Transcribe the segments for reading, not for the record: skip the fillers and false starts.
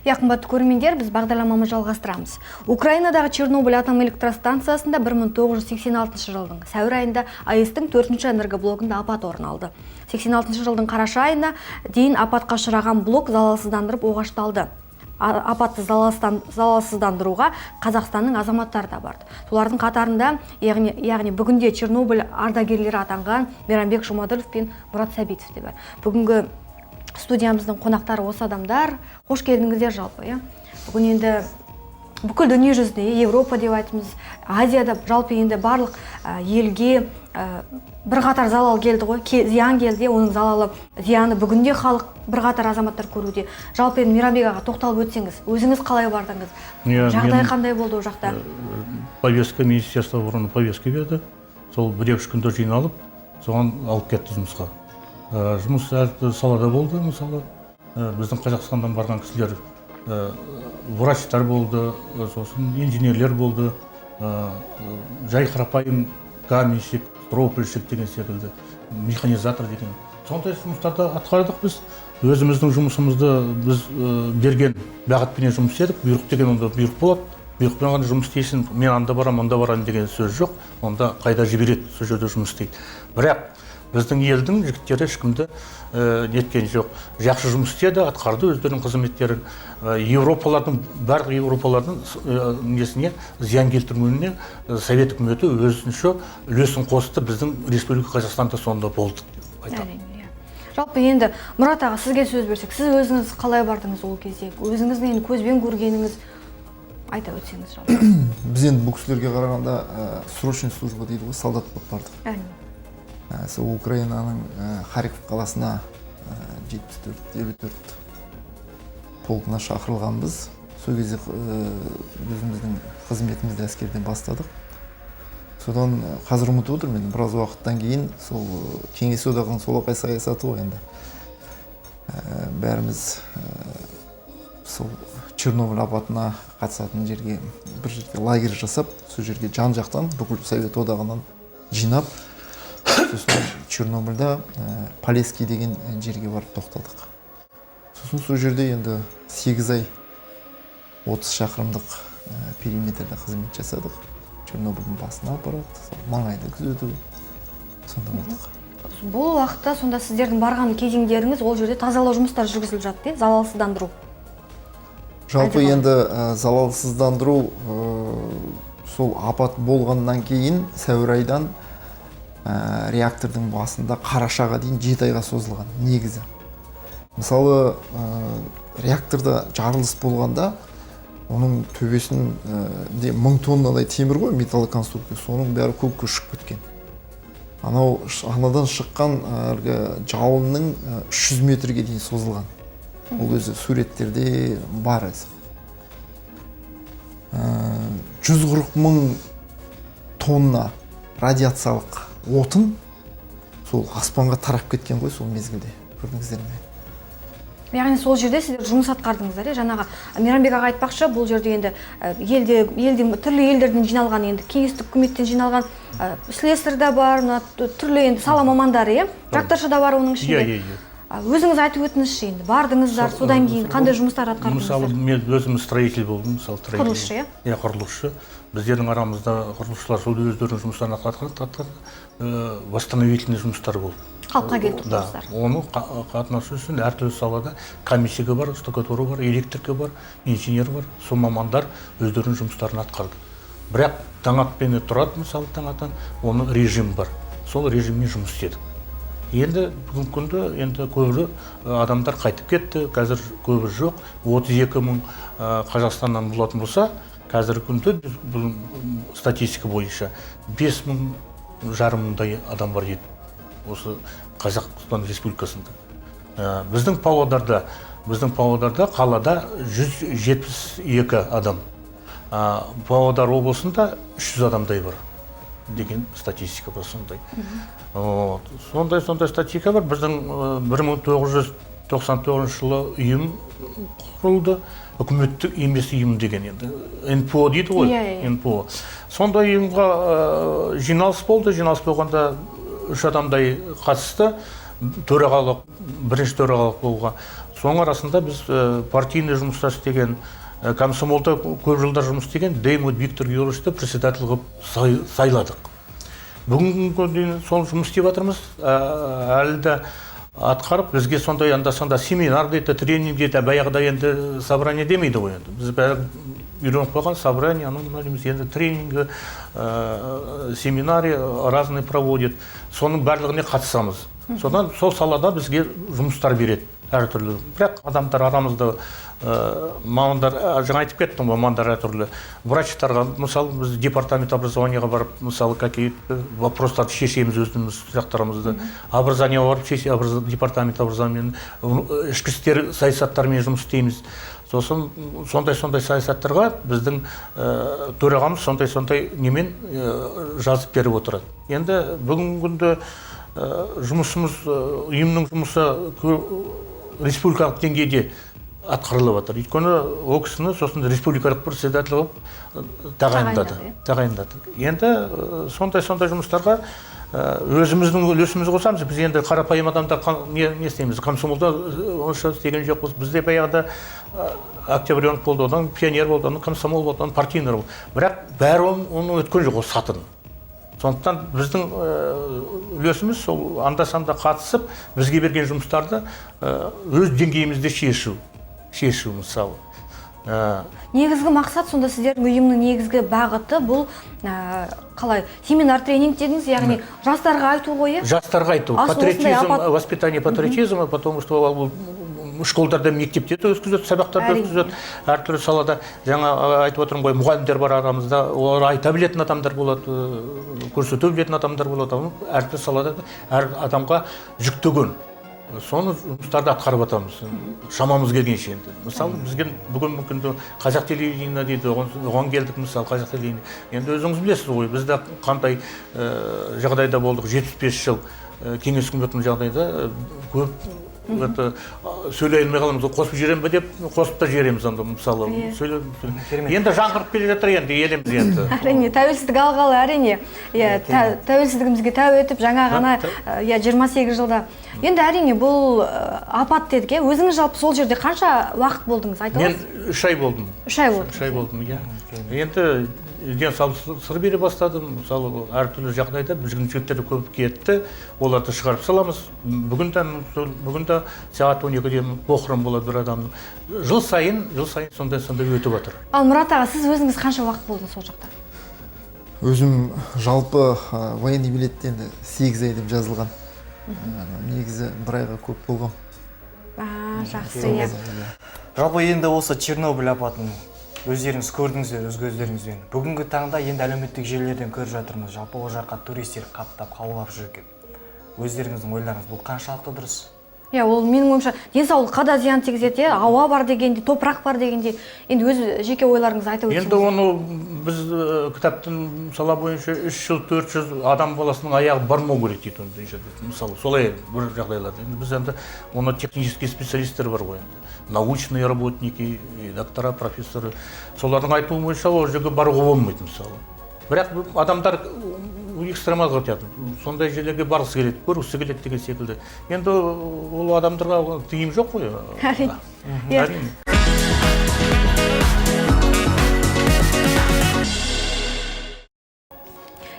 Иә, қымбатты көрермендер, біз бағдарламамызды жалғастырамыз. Украинадағы Чернобыль атом электростанциясында 1986 жылдың сәуір айында АЭС-тің төртінші энергоблогында апат орын алды. 86 жылдың қараша айына дейін апатқа ұшыраған блок залалсыздандырып оғашталды. Апатты залалсыздандыруға Қазақстанның азаматтары да барды. Солардың қатарында, яғни бүгінде Чернобыль ардагерлері атанған Мейрамбек Жұмаділов пен Мұрат Сәбитов те бар. Бүгінгі студиямыздың қонақтары осы адамдар. Қош келдіңіздер жалпы, иә. Бүгін енді бүкіл дүние жүзіне, Европа деп айтамыз, Азияда, жалпы енді барлық елге бірқатар залал келді ғой, зиян келді, оның залалы, зияны бүгінде халық, бірқатар азаматтар көруде. Жалпы енді, Мейрамбек аға, тоқталып өтсеңіз, өзіңіз қалай бардыңыз? Иә, жағдай мен- қандай болды ол жақта? Повестка, Министерство обороны повестка берді. Сол 1-2 үш күнде жиналып, соған алып кетті жұмысқа. Жұмыс әртүрлі салада болды. Мысалы, біздің Қазақстаннан барған кісілер врачтар болды, сосын инженерлер болды, жай қарапайым каменщик, стропильщик деген секілді, механизатор деген сондай жұмыстарды атқардық. Біз өзіміздің жұмысымызды біз берген бағытпенен жұмыс істедік. Бұйрық деген онда бұйрық болады, бұйрықпен ғана жұмыс істейсің. Мен анда барамын, мұнда барамын деген сөз жоқ. Онда қайда жібереді, сол жерде жұмыс істейді. Бірақ біздің елдің жігіттері ешкімді неткен жоқ, жақсы жұмыс істеді, атқарды өздерінің қызметтерін. Европалардың, барлық европалардың несіне зиян келтірмеуіне Совет үкіметі өзінше үлесін қосты. Біздің Республика Қазақстанда сонда болды деп айтамын. Әрине, иә. Жалпы енді, Мұрат аға, сізге сөз берсек, сіз өзіңіз қалай бардыңыз ол кезде? Өзіңіздің енді көзбен көргеніңіз айта өтсеңіз жалпы. Біз енді бұл кісілерге қарағанда срочный служба дейді ғой, солдат болып бардық. Сол Украинаның Харьков қаласына 74 54 полкына шақырылғанбыз. Сол кезде өзіміздің қызметімізді әскерден бастадық. Содан қазір ұмытып отырмын енді, біраз уақыттан кейін сол Кеңес Одағының солақай саясаты ғой енді. Бәріміз сол Чернобыль апатына қатысатын жерге, бір жерге лагерь жасап, сол жерге жан жақтан бүкіл Совет Одағынан жинап, сосын Чернобыльда Полесский деген жерге барып тоқтадық. Сосын сол жерде енді 8 ай 30 шақырымдық периметрде қызмет жасадық. Чернобыльдің басына апарады, сол маңайды күзету, сонда болдық. Бұл уақытта сонда сіздердің барған кезеңдеріңіз ол жерде тазалау жұмыстары жүргізіліп жатты, иә, залалсыздандыру? Жалпы Әлде енді залалсыздандыру сол апат болғаннан кейін сәуір айдан реактордың басында қарашаға дейін 7 айға созылған негізі. Мысалы, реакторда жарылыс болғанда оның төбесін де 1000 тоннадай темір ғой, металлоконструкция, соның бәрі көкке ұшып кеткен. Анау анадан шыққан әлгі жалынның 300 метрге дейін созылған. Ол өзі суреттерде бар өзі. 140 мың тонна радиациялық отын сол аспанға тарап кеткен ғой сол мезгілде, көрдіңіздер ме? Яғни сол жерде сіздер жұмыс атқардыңыздар, иә? Жаңағы Мейрамбек аға айтпақшы, бұл жерде енді елде елден, түрлі елдерден жиналған, енді кеңестік үкіметтен жиналған слесарь да бар, мына түрлі енді сала мамандары, иә, тракторшы да бар оның ішінде. Иә, иә, иә. Өзіңіз айтып өтіңізші енді, бардыңыздар, содан кейін қандай жұмыстар Мысалы, атқардыңыздар? Мен өзім строитель болдым, мысалы, строитель. Құрылысшы, иә? Иә, құрылысшы. Біздердің арамызда құрылысшылар сол өздерінің жұмыстарын атқарды, восстановительный жұмыстар болды. Қалыпқа келтіру Да, жұмыстары. Оны қатынасу үшін әртүрлі салада каменщигі бар, штукатуры бар, электрика бар, инженер бар. Сол мамандар өздерінің жұмыстарын атқарды. Бірақ таң атпен тұрады, мысалы, таң атан, оның режим бар. Сол режиммен жұмыс істедік. Енді бүгінгі күнде енді көбі адамдар қайтып кетті, қазір көбі жоқ. 32 мың Қазақстаннан болатын болса, қазіргі күнде біз бұл статистика бойынша 5,5 мыңдай адам бар еді осы Қазақстан Республикасында. Біздің Павлодарда қалада 172 адам. Павлодар облысында 300 адамдай бар деген статистика бар сондай. Вот. Сондай статистика бар. Біздің 1999 жылы ұйым құрылды. Үкіметтік емес ұйым деген енді. НПО дейді ғой. Иә, иә, иә. НПО. Сондай ұйымға жиналыс болды. Жиналыс болғанда үш адамдай қатысты. Төрағалық, бірінші төрағалық болуға. Соның арасында біз партийный жұмыста істеген, комсомолда көп жылдар жұмыс істеген Деймут Виктор Георгиевичті председатель қылып сайладық. Бүгінгі күнге дейін сол жұмыс істеп жатырмыз, әлі де атқарып, бізге сондай анда-санда семинар дейді, тренинг дейді, баяғыда енді собрание демейді ғой енді. Біз бәрі үйреніп қалған собрание, анау мынау дейміз, енді тренингі, семинары разные проводит. Соның барлығына қатысамыз. Содан сол салада бізге жұмыстар береді әртүрлі. Бірақ адамдар арамызда мамандар, жаңа айтып кеттім ғой, мамандар әртүрлі. Врачтарға, мысалы, біз департамент образованияға барып, мысалы, какие-то вопростарды шешеміз өзіміз сұрақтарымызды. Образованияға барып шеше, департамент образования, ішкі істер саясаттарымен жұмыс істейміз. Сосын сондай-сондай саясаттарға біздің төрағамыз сондай-сондай немен жазып беріп отырады. Енді бүгінгі күнде жұмысымыз, ұйымның жұмысы республикалық деңгейде атқарылып жатыр. Өйткені ол кісіні сосын республикалық председатель қылып тағайындады. Тағайындады. Енді сондай-сондай жұмыстарға өзіміздің үлесімізді қосамыз. Біз енді қарапайым адамдар не істейміз? Комсомолда онша істеген жоқпыз. Бізде баяғыда октябренок болды, одан пионер болды, одан комсомол болды, одан партийный болды. Бірақ бәрі оны өткен жоқ ол сатын. Сондықтан біздің үлесіміз сол анда-санда қатысып, бізге берген жұмыстарды өз деңгейімізде шешу мысалы. Негізгі мақсат сонда сіздердің ұйымның негізгі бағыты бұл, қалай семинар тренинг дедіңіз, яғни жастарға айту ғой, иә? Жастарға айту, патриотизм, воспитание патриотизма, потому что ол школдарда, мектепте де өткізеді, сабақтарда өткізеді, әртүрлі салада. Жаңа айтып отырмын ғой, мұғалімдер бар арамызда, олар айта білетін адамдар болады, көрсете білетін адамдар болады. Әртүрлі салада әр адамға жүктеген. Соны жұмыстарды атқарып жатамыз, шамамыз келгенше енді. Мысалы, бізге бүгін мүмкін қазақ телевидениене дейді, оған келдік, мысалы, қазақ телевидение. Енді өзіңіз білесіз ғой, біз де қандай жағдайда болдық, 75 жыл кеңес үкіметінің жағдайда көп это, сөйлей алмай қаламыз, қосып жіберемін бе деп қосып та жібереміз анда, мысалы. Енді жаңғырып келе жатыр енді еліміз енді. Әрине, тәуелсіздік алғалы, әрине. Иә, тәуелсіздігімізге тәу етіп, жаңа ғана, иә, 28 жылда. Енді әрине бұл апат дедік, иә. Өзіңіз жалпы сол жерде қанша уақыт болдыңыз, айта Мен аласыз? 3 ай болдым. 3 ай болдыңыз. 3 ай болдым, иә. Енді денсаулық сыр бере бастадым. Мысалы, әртүрлі жағдайда біздің жігіттер көп кетті, оларды шығарып саламыз. Бүгін де сағат 12-де похорон болады бір адамның. Жыл сайын, жыл сайын сондай-сондай өтіп жатыр. Ал Мұрат аға, сіз өзіңіз қанша уақыт болдыңыз сол жақта? Өзім жалпы военный билетте енді 8 ай деп жазылған. Негізі бір айға көп болғам. Жақсы, иә. Жалпы енді осы Чернобыль апатын өздеріңіз көрдіңіздер, өз көздеріңізбен. Бүгінгі таңда енді әлеуметтік желілерден көріп жатырмыз. Жалпы ол жаққа туристер қаптап қаулап жүр екен. Өздеріңіздің ойларыңыз бұл қаншалықты дұрыс? Иә, ол менің ойымша денсаулыққа да зиян тигізеді, иә, ауа бар дегенде, топырақ бар дегенде. Енді өз жеке ойларыңызды айтып өтсеңіз. Енді оны біз кітаптың сала бойынша 3 жыл, 400 адам баласының аяғы бармау керек дейді ондай жерде. Мысалы, солай бір жағдайларда. Енді біз енді оны технический специалисттер бар ғой енді. Научные работники, и доктора, профессоры. Солардың айтуы бойынша ол жерге баруға болмайды мысалы. Бірақ адамдар экстремалға өтеді. Сондай жерлерге барғысы келеді, көргісі келеді деген секілді. Енді ол адамдарға тыйым жоқ қой. Әрине. Әрине.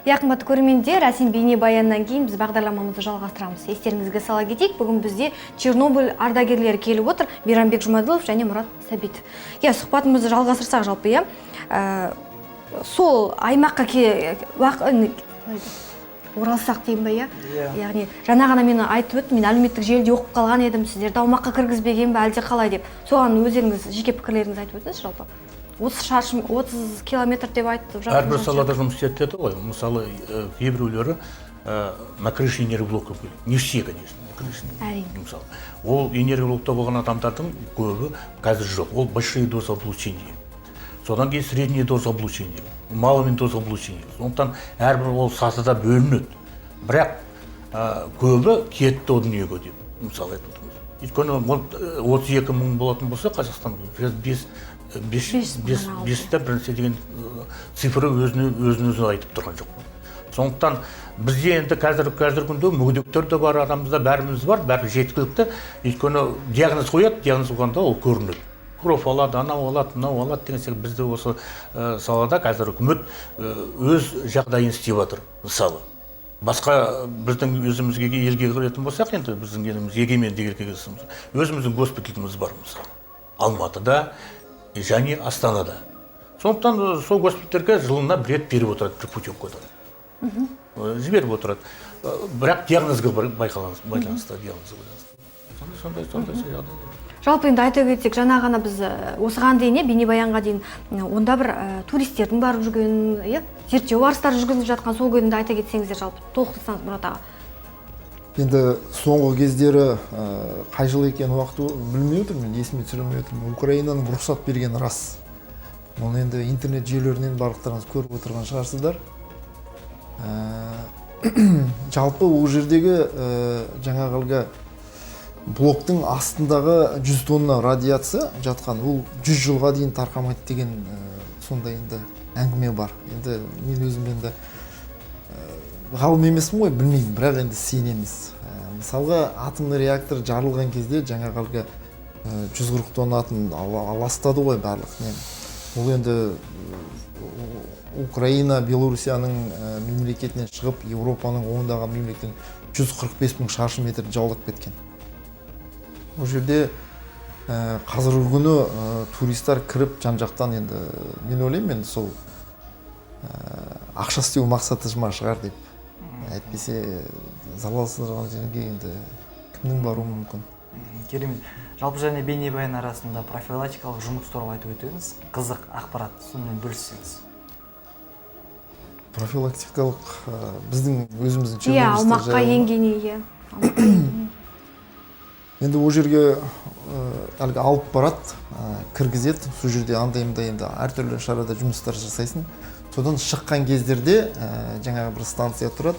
Иә, қымбатты көрермендер, әсем бейнебаяннан кейін біз бағдарламамызды жалғастырамыз. Естеріңізге сала кетейік, бүгін бізде Чернобыль ардагерлері келіп отыр, Мейрамбек Жұмаділов және Мұрат Сәбитов. Иә, сұхбатымызды жалғастырсақ жалпы, иә, сол аймаққа оралсақ деймін бе, иә? Иә. Яғни, жаңа ғана мен айтып өттім, мен әлеуметтік желіде оқып қалған едім, сіздерді аумаққа кіргізбеген бе, әлде қалай деп. Соған өздеріңіз жеке пікірлеріңізді айтып өтіңізші жалпы. 30 шаршы, 30 километр деп айтып жатыр. Әрбір салада жұмыс істеді деді ғой. Мысалы, кейбіреулері на крыше энергоблоков были. Не все, конечно, на крыше. Әрине. Мысалы, ол энергоблокта болған адамдардың көбі қазір жоқ. Ол большие дозы облучения. Содан кейін средняя доза облучения, малый доза облучения. Сондықтан әрбір ол сатыда бөлінеді. Бірақ көбі кетті о дүниеге деп, мысалы айтып отырмыз. Өйткені 32 мың болатын болса, Қазақстанда Бес бес, мыңнан алты. бесте бірінші деген цифры өзін өзі айтып тұрған жоқ. Сондықтан бізде енді қазіргі күнде мүгедектер де бар, арамызда бәріміз бар, бәрі жеткілікті. Өйткені диагноз қояды, диагноз қойғанда ол көрінеді. Кровь алады, анау алады, мынау алады деген сияқты. Бізде осы салада қазір үкімет өз жағдайын істеп жатыр. Мысалы, басқа біздің өзімізге елге келетін болсақ, енді біздің еліміз егеменді елге келсін, өзіміздің госпиталіміз бар, мысалы, Алматыда және Астанада. Сондықтан сол госпитальдерге жылына бір рет беріп отырады, бір путевкадан жіберіп отырады. Бірақ диагнозға байланысты, диагнозға байланысты. Сондай жағдай. Жалпы енді айта кетсек, жаңа ғана біз осыған дейін, бейнебаянға дейін онда бір туристердің барып жүргенін, иә, зерттеу барыстары жүргізіліп жатқан, сол жөнінде айта кетсеңіздер, жалпы толықтырсаңыз, Мұрат аға. Енді соңғы кездері, қай жыл екенін уақыты білмей отырмын, мен есіме түсіре алмай отырмын. Украинаның рұқсат бергені рас. Оны енді интернет желілерінен барлықтарыңыз көріп отырған шығарсыздар. Жалпы ол жердегі жаңағы әлгі блоктың астындағы 100 тонна радиация жатқан, ол 100 жылға дейін тарқамайды деген сондай енді әңгіме бар. Енді мен өзім енді ғалым емеспін ғой, білмеймін, бірақ енді сенеміз. Мысалға, атомный реактор жарылған кезде жаңағы әлгі 140 тонна атом аластады ғой барлық нені. Ол енді Украина, Белоруссияның мемлекетінен шығып, Еуропаның ондаған мемлекетінен 145 мың шаршы метрді жаулап кеткен. Ол жерде қазіргі күні туристар кіріп жан жақтан, енді мен ойлаймын, енді сол ақша істеу мақсаты ма шығар деп. Әйтпесе залалсыздырған жерге енді кімнің баруы мүмкін? Керемет. Жалпы және бейнебаян арасында профилактикалық жұмыс туралы айтып өтеңіз. Қызық ақпарат, сонымен бөліссеңіз. Профилактикалық біздің өзіміздің Иә, чернобыльстер аумаққа жайлы ма? енген, иә. Аумаққа енген. Енді ол жерге әлгі алып барады, кіргізеді, сол жерде андай мындай енді әртүрлі шарада жұмыстар жасайсың. Содан шыққан кездерде жаңағы бір станция тұрады,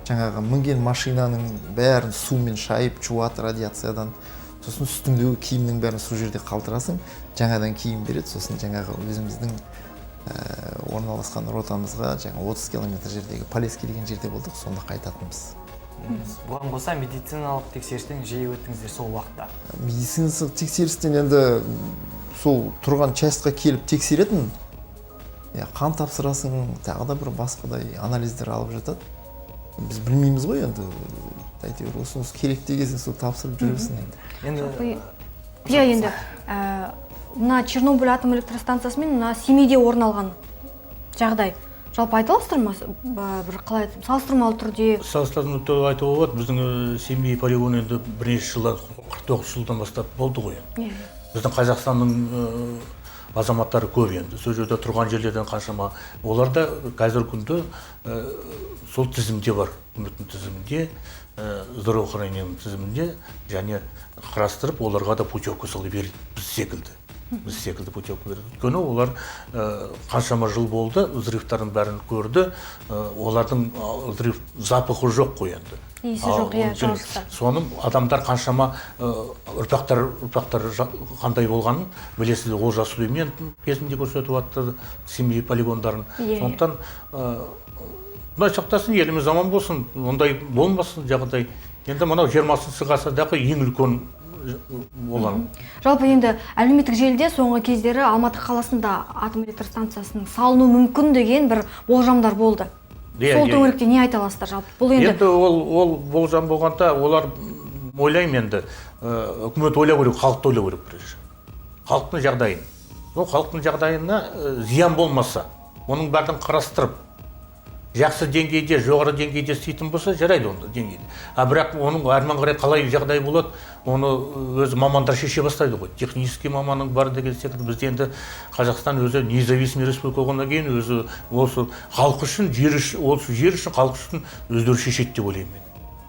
жаңағы мінген машинаның бәрін сумен шайып жуады радиациядан. Сосын үстіңдегі киімнің бәрін сол жерде қалдырасың, жаңадан киім береді. Сосын жаңағы өзіміздің орналасқан ротамызға, жаңа 30 километр жердегі Полесский деген жерде болдық, сонда қайтатынбыз. Бұған қоса медициналық тексерістен жиі өттіңіздер сол уақытта. Медициналық тексерістен енді сол тұрған частьқа келіп тексеретін, иә, қан тапсырасың, тағы да бір басқадай анализдер алып жатады. Біз білмейміз ғой енді, әйтеуір осыны керек дегенсің, сол тапсырып жүресің енді. Енді Жалпы, иә, енді мына Чернобыль атом электростанциясы мен мына Семейде орын алған жағдай, жалпы айта аласыздар ма, бір қалай айтсам, салыстырмалы түрде? Салыстырмалы түрде айтуға болады. Біздің Семей полигоны енді бірнеше жылдан, 49 жылдан бастап болды ғой енді. Біздің Қазақстанның азаматтары көп енді сол жерде тұрған жерлерден қаншама, олар да қазіргі күнде сол тізімде бар, үкіметтің тізімінде, здравоохранениенің тізімінде, және қарастырып оларға да путевка солай береді, біз секілді путевка береді. Өйткені олар қаншама жыл болды, взрывтардың бәрін көрді, олардың взрыв запахы жоқ қой енді. Иісі жоқ, иә, жарылыста. Соның адамдар қаншама ұрпақтар қандай болғанын білесіздер. Олжас Сүлейменов кезінде көрсетіп жатты Семей полигондарын. Иә, иә. Сондықтан Құдай сақтасын, еліміз аман болсын, ондай болмасын жағдай. Енді мынау 20-ғасырдағы ең үлкен болған. Жалпы енді әлеуметтік желіде соңғы кездері Алматы қаласында атом электр станциясының салыну мүмкін деген бір болжамдар болды. Иә, Сол иә, төңіректе не айта аласыздар жалпы? Бұл енді Енді ол болжам болғанда, олар ойлаймын енді, үкімет ойлау керек, халықты ойлау керек бірінші. Халықтың жағдайын. Ол халықтың жағдайына зиян болмаса, оның бәрін қарастырып, жақсы деңгейде, жоғары деңгейде істейтін болса, жарайды онда деңгейде. А бірақ оның әрмен қарай қалай жағдай болады, оны өзі мамандар шеше бастайды ғой. Технический маманың бар деген секілді. Бізде енді Қазақстан өзі независимый республика болғаннан кейін өзі осы халық үшін, жер үшін, осы жер үшін, халық үшін өздері шешеді деп ойлаймын мен.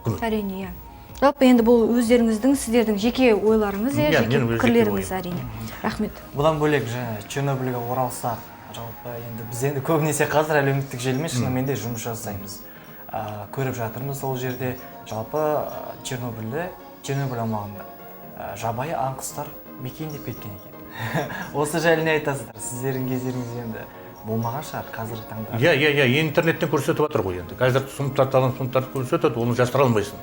Үкімет. Әрине, иә. Жалпы енді бұл өздеріңіздің, сіздердің жеке ойларыңыз, иә, Иә, жеке менің өз жеке пікірлеріңіз, ойым. әрине. Рахмет. Бұдан бөлек жаңа Чернобыльге оралсақ, жалпы енді біз енді көбінесе қазір әлеуметтік желімен шынымен де жұмыс жасаймыз. Көріп жатырмыз, ол жерде жалпы Чернобыльде, Чернобыль аумағында жабайы аң құстар мекендеп кеткен екен. Осы жайлы не айтасыздар? Сіздердің кездеріңізде енді болмаған шығар қазіргі таңда. Иә, иә, иә, интернеттен көрсетіп жатыр ғой енді. Қазір сұмдықтарды көрсетеді, оны жасыра алмайсың.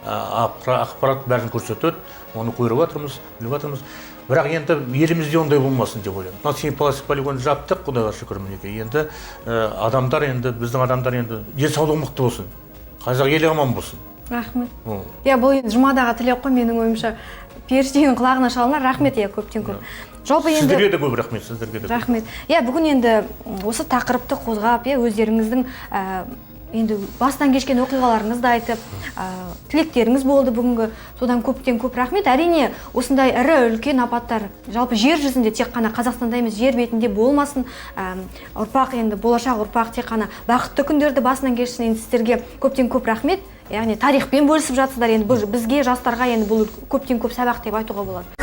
Ақпарат бәрін көрсетеді, оны көріп жатырмыз, біліп жатырмыз. Бірақ енді елімізде ондай болмасын деп ойлаймын. Мына Семипалатинск полигонын жаптық, құдайға шүкір, мінекей. Енді адамдар енді, біздің адамдар енді денсаулығы мықты болсын. Қазақ елі аман болсын. Рахмет. Иә, бұл енді жұмадағы тілек қой, менің ойымша. Періштенің құлағына шалынар. Рахмет, иә, көптен көп. Жалпы енді Сіздерге де көп рахмет, сіздерге де. Рахмет. Иә, бүгін енді осы тақырыпты қозғап, иә, өздеріңіздің енді бастан кешкен оқиғаларыңызды айтып, тілектеріңіз болды бүгінгі. Содан көптен көп рахмет. Әрине, осындай ірі үлкен апаттар жалпы жер жүзінде, тек қана Қазақстанда емес, жер бетінде болмасын. Ұрпақ енді, болашақ ұрпақ тек қана бақытты күндерді басынан кешсін. Енді сіздерге көптен көп рахмет. Яғни тарихпен бөлісіп жатсыздар. Енді бұл бізге, жастарға, енді бұл көптен көп сабақ деп айтуға болады.